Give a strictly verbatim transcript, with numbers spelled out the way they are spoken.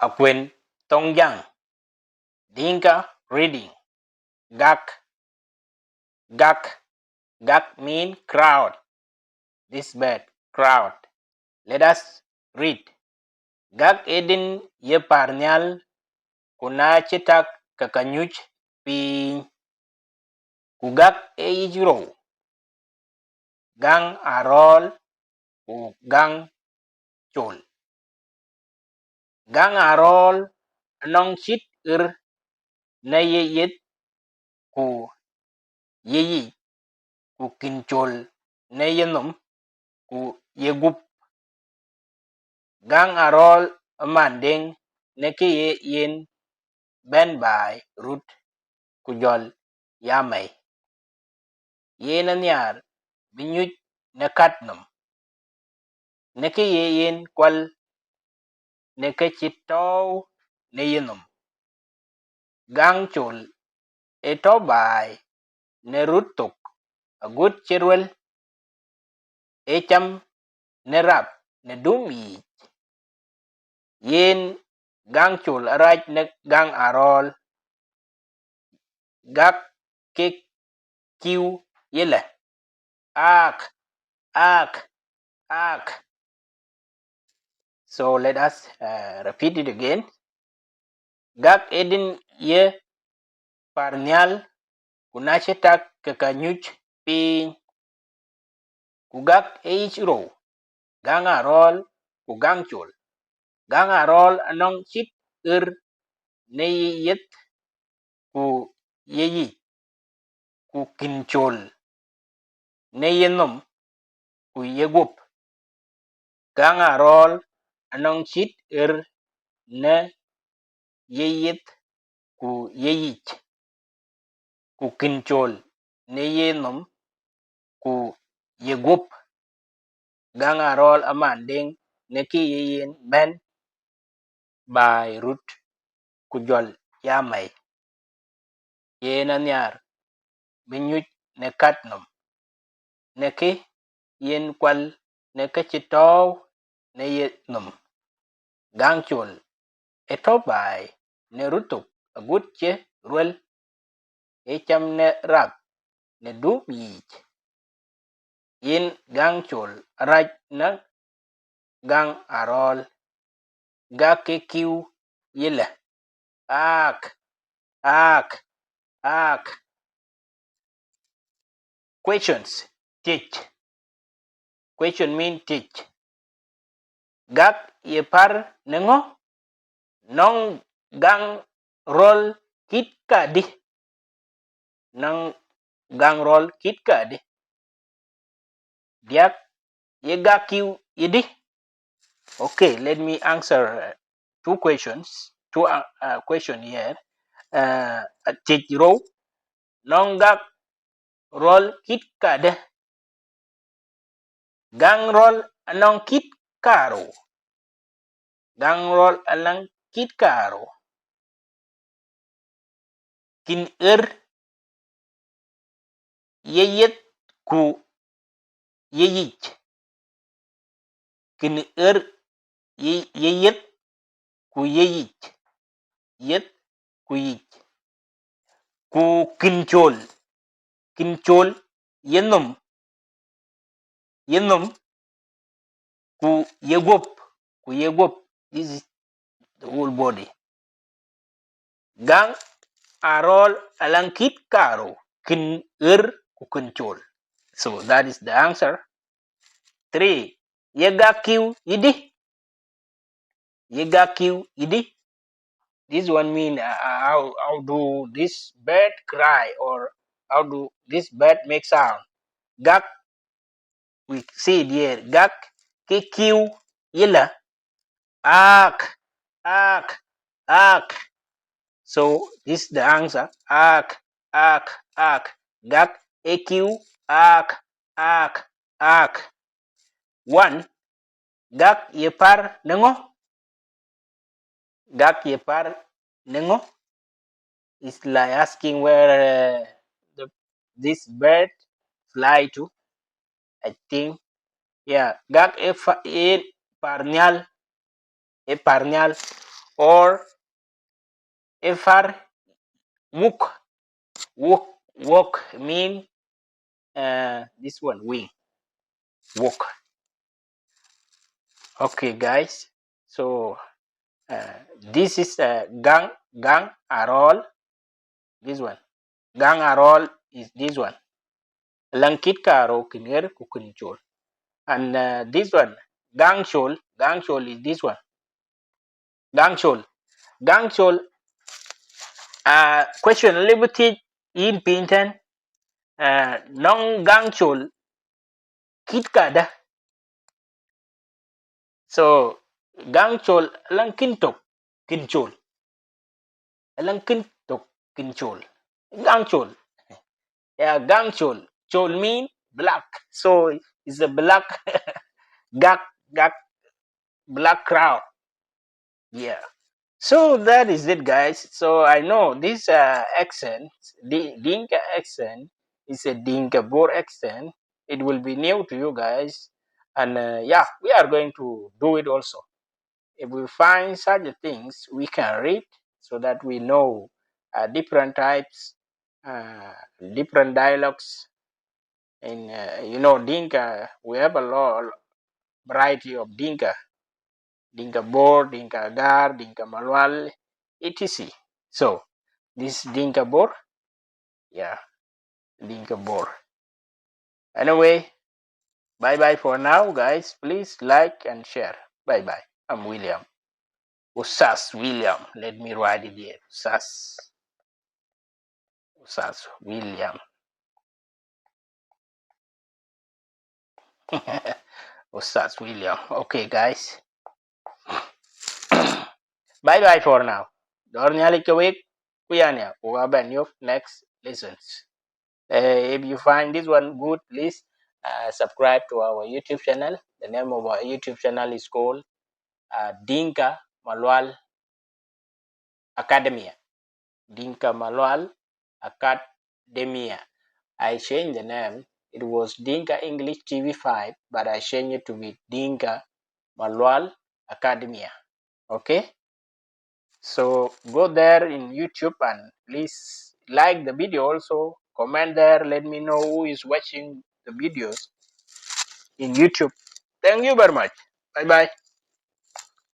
Akuën thoŋ Jäŋ. Dinka reading. Gak. Gak. Gak mean crowd. This bird, crowd. Let us read. Gak ë din ye paar nhial, ku na cï tak ke ka nyuc piny. Ku gak ë yic rou, Gaŋ Arɔɔl ku Gaŋ Col. Gaŋ Arɔɔl anɔŋ cït ɣer në ye yeth ku ye yic, ku kïn col në yenhom ku ye gup. Gaŋ Arɔɔl ë man Deŋ në kë ye yen bɛ̈n baai rut ku jɔl ya mɛi. Yen anhiaar bï nyuc në kat nɔm, në kë ye yen kual në kë cï tɔ̈ɔ̈u në yenhom. Gaŋ Col ë tɔ̈ baai në rut thok agut cï ruel ë cam në rap në dum yiic. Yen Gaŋ Col arac në Gaŋ Arɔɔl, gak ke kiu yelë, aak, aak, aak. So let us, uh, repeat it again. Gak ë din ye paar nhial, ku na cï tak ke ka nyuc piny. Ku gak ë yic rou, Gaŋ Arɔɔl ku Gaŋ Col. Gaŋ Arɔɔl anɔŋ cït ɣer në ye yeth ku ye yic, ku kïn col në yenhom ku ye gup. Gaŋ Arɔɔl anɔŋ cït ɣer në ye yeth ku ye yic, ku kïn col në yenhom ku ye gup. Gaŋ Arɔɔl ë man Deŋ në kë ye yen bɛ̈n baai rut ku jɔl ya mɛi. Yen anhiaar bï nyuc në kat nɔm, në kë yen kual në kë cï tɔ̈ɔ̈u në yenhom. Gaŋ Col ë tɔ̈ baai në rut thok agut cï ruel ë cam në rap në dum yiic. Yen Gaŋ Col arac në Gaŋ Arɔɔl, gak ke kiu yelë, aak, aak, aak. Questions, thiëc. Question mean thiëc. Gak ye paar në ŋö? Nɔŋ Gaŋ Rɔɔl kït kadï? Nɔŋ Gaŋ Rɔɔl kït kadï? Diäk, ye gak kiu yedï? Okay, let me answer, uh, two questions, two, uh, uh, question here. Uh, thiëc rou, nɔŋ Gaŋ Rɔɔl kït kadï? Gaŋ Rɔɔl anɔŋ kït karou. Gaŋ Rɔɔl anɔŋ kït karou. Kïn ɣer ye yeth ku ye yic. Kïn ɣer ye, ye yeth ku ye yic. Yeth ku yic. Ku kïn col, kïn col yenhom, yenhom, ku ye gup, ku ye gup. This is the whole body. Gaŋ Arɔɔl alaŋ kït karou, kïn ɣer ku kïn col. So that is the answer. Three, ye gak kiu yedï? Ye gak kiu yedï? This one mean, uh, uh, how, how do this bird cry, or how do this bird make sound? Gak, we see it here. Gak ke kiu yelë, aak, aak, aak. So this is the answer. Aak, aak, aak. Gak ë kiu, aak, aak, aak. One, gak ye paar në ŋö? Gak ye paar në ŋö? It's like asking where, uh, the, this bird fly to, I think. Yeah, gak ë fa-, ë paar nhial, ë paar nhial. or F R, wuk. Wuk, wuk mean, uh, this one, wing. Wuk. Okay, guys. So, uh, this is, uh, gang, gang are all. This one. Gang are all is this one. Lang kit karo kinyer ku kin chol. And, uh, this one, gang chol, gang chol is this one. Gang chol. Gang chol, uh, question a little bit in pinten. Uh, nong gang chol kit kada. So, gang chol lang kin tok kin chol. Lang kin tok kin chol. Gang chol. Yeah, gang chol. Chol mean black. So, it's a black gak, gak, black crowd. Yeah. So that is it, guys. So I know this, uh, accent, Di-, Dinka accent, is a Dinka Bor accent. It will be new to you guys. And, uh, yeah, we are going to do it also. If we find such a things, we can read so that we know, uh, different types, uh, different dialogues. And, uh, you know, Dinka, we have a lot, variety of Dinka. Dinka Bor, Dinka Gar, Dinka Malual, et cetera. So, this Dinka Bor, yeah, Dinka Bor. Anyway, bye bye for now, guys. Please like and share. Bye bye. I'm William. Usas William. Let me write it here. Usas. Usas William. Usas William. Okay, guys. Bye bye for now. Dɔ̈ɔ̈r Nhialic ke wek, ku yɛn ya, ku ka bɛn yök next lessons. Uh, if you find this one good, please, uh, subscribe to our YouTube channel. The name of our YouTube channel is called, uh, Dinka Malual Academia. Dinka Malual Academia. I changed the name. It was Dinka English T V five, but I changed it to be Dinka Malual Academia. Okay? So go there in YouTube and please like the video also. Comment there. Let me know who is watching the videos in YouTube. Thank you very much. Bye bye.